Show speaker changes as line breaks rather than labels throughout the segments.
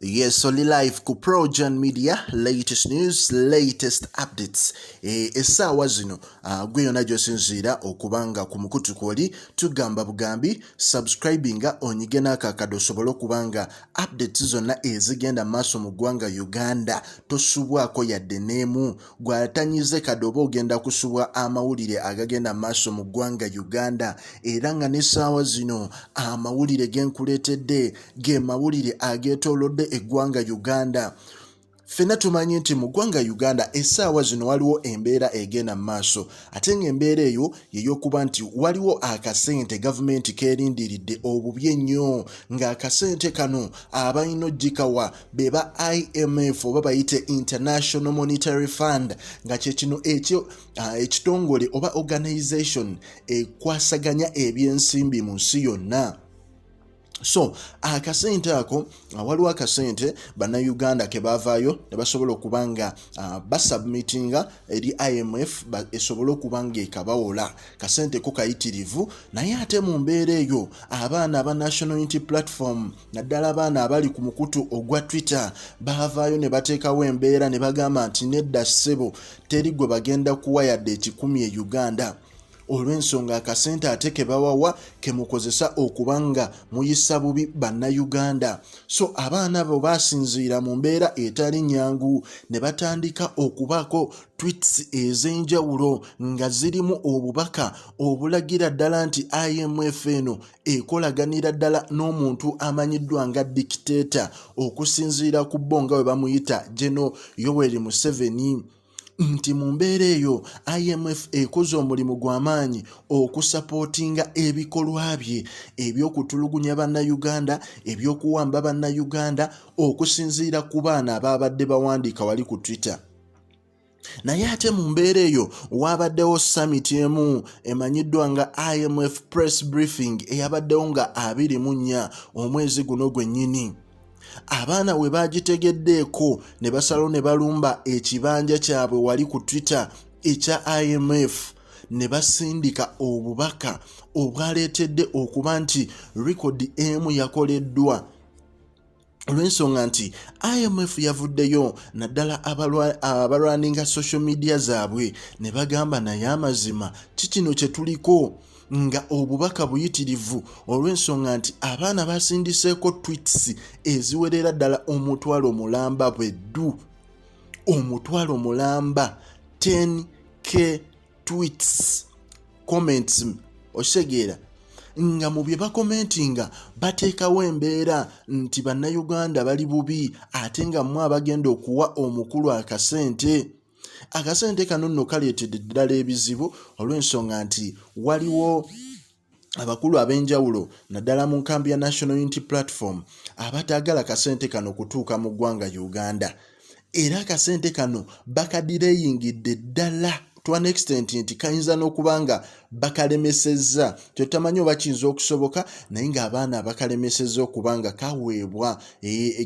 Yes, only live ku Progen Media, latest news, latest updates. Essaawa zino gwe yonna gy'osinziira okuba nga ku mukutu kwoli, tugamba bugambi subscribinga, onyige n'akakadde osobole okuba nga updates zonna ezigenda maaso mu ggwanga Uganda tosubwako yadde n'emu. Gwatanyize kadde oba ogenda kusubwa amawulire agagenda maaso mu ggwanga Uganda. Era nga n'essaawa zino amawulire genkuleetedde ge mawulire ageetoolodde eggwanga Uganda. Ffenna tumanyi nti mu ggwanga Uganda essaawa zino waliwo embeera egenda mu maaso, ate ng'embeera eyo yey'okuba nti waliwo akasente gavumenti keerindiridde obubi ennyo, ng'akasente kano abalina ogikawa be ba IMF oba bayite International Monetary Fund, nga kyekino ekyo ekitongole oba organization ekwasaganya ebyensimbi mu nsi yonna. So akasente ako, waliwo akasente Bannayuganda ke baavaayo ne basobola okuba nga basubmitinga eri IMF esobole okuba nga ekabawola. Kasente ko kayitirivu, naye ate mu mbeera eyo abaana aba National Unity Platform, naddala abaana abali ku mukutu ogwa Twitter, baavaayo ne bateekawo embeera ne bagamba nti nedda ssebo, teri gwe bagenda kuwa yadde 100 e Uganda, olw'ensonga akasente ate ke bawawa ke mukozesa okuba nga muyisa bubi Bannayuganda. So abaana abo basinziira mu mbeera etali nnyangu ne batandika okubaako tweets ez'enjawulo nga zirimu obubaka obulagira ddala nti IMF eno ekolaganira ddala n'omuntu amanyiddwa nga dictator, okusinziira ku bo nga bwe bamuyita, General Yoweri Museveni, nti mu mbeera eyo IMF ekoze omulimu gw'amaanyi okusapootinga ebikolwa bye eby'okutulugunya Bannayuganda, ebyokuwamba Bannayuganda, okusinziira ku baana abaabadde bawandiika wali ku Twitter. Naye ate mu mbeera eyo waabaddewo summit emu emanyiddwa nga IMF press briefing eyabaddewo nga 24 omwezi guno gwennyini. Abaana we bagitegeddeeko ne basalawo ne balumba ekibanja kyabwe wali ku Twitter ekya IMF ne basindika obubaka obwaleetedde okuba nti record emu yakoleddwa, olw'ensonga nti IMF yavuddeyo, naddala abalwaninga social media zaabwe, ne bagamba, naye amazima kikino kye tuliko nga obubaka buyitirivu, olw'ensonga nti abaana basindiseeko tweets eziwerera ddala 10,000 bweddu, 10,000, 10K tweets, comments. Okitegeera nga mu bye bakomentinga bateekawo embeera nti Bannayuganda bali bubi, ate nga mmwe abagenda okuwa omukulu akasente. Akasente kano nno kaleetedde ddala ebizibu, olw'ensonga nti waliwo abakulu ab'enjawulo, naddala mu nkambi ya National Unity Platform, abataagala kasente kano kutuuka mu ggwanga Uganda. Era akasente kano bakadireyingidde ddala to an extent nti kayinza n'okuba nga bakalemesezza. Tetamanyi oba kiyinza okusoboka, naye ng'abaana bakalemesezza okuba nga kaweebwa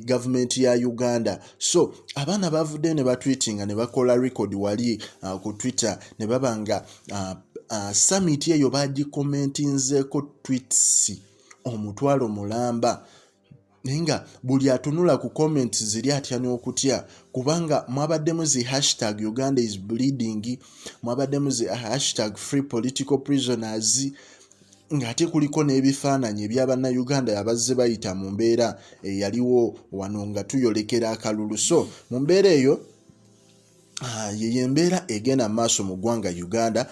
gavumenti ya Uganda. So abaana bavuddeyo ne batwitinga ne bakola record wali ku Twitter ne baba nga summit eyo bagikomentinzeeko tweets 10,000, naye nga buli atunula ku comments ziri atya n'okutya, kubanga mwabaddemu zi #UgandaIsBleeding, mwabaddemu zi #FreePoliticalPrisoners, ng'ate kuliko n'ebifaananyi ebyabannayuganda abazze bayita mu mbeera eyaliwo wano nga tuyolekera akalulu. So mu mbeera eyo yeyo embeera egenda mu maaso mu ggwanga Uganda.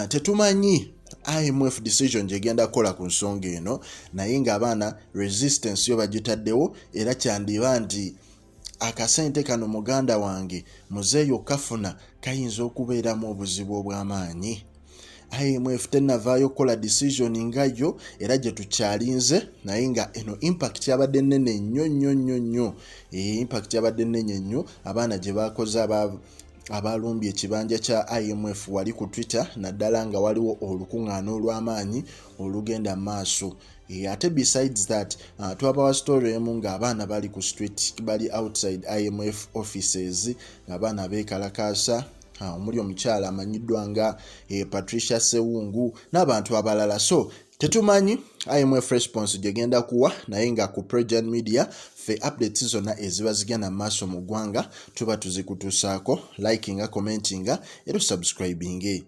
Tetumanyi IMF decision gyegenda kukola ku nsonga eno, naye ng'abaana resistance yo bagitaddewo, era kyandiba nti akasente kano, muganda wange muzeeyo, kafuna kayinza okubeeramu obuzibu obw'amaanyi. IMF tenavaayo kukola decision nga yo, era gye tukyalinze, naye nga eno impact yabadde nnene nnyo nnyo nnyo nnyo. Impact yabadde nnene nnyo abaana gye bakoze abalumbye ekibanja kya IMF wali ku Twitter, naddala nga waliwo olukuŋŋaana olw'amaanyi olugenda maaso. Ate besides that, twabawa story emu ng'abaana bali ku street, bali outside IMF offices, ng'abaana beekalakaasa, omuli omukyala amanyiddwa nga Patricia Sewungu n'abantu abalala. So Tetumanyi IMF response gyegenda kuwa, naye nga ku Progen Media ffe updates zonna eziba zigenda mu maaso mu ggwanga tuba tuzikutuusaako. Likinga, commentinga era osubscribinge.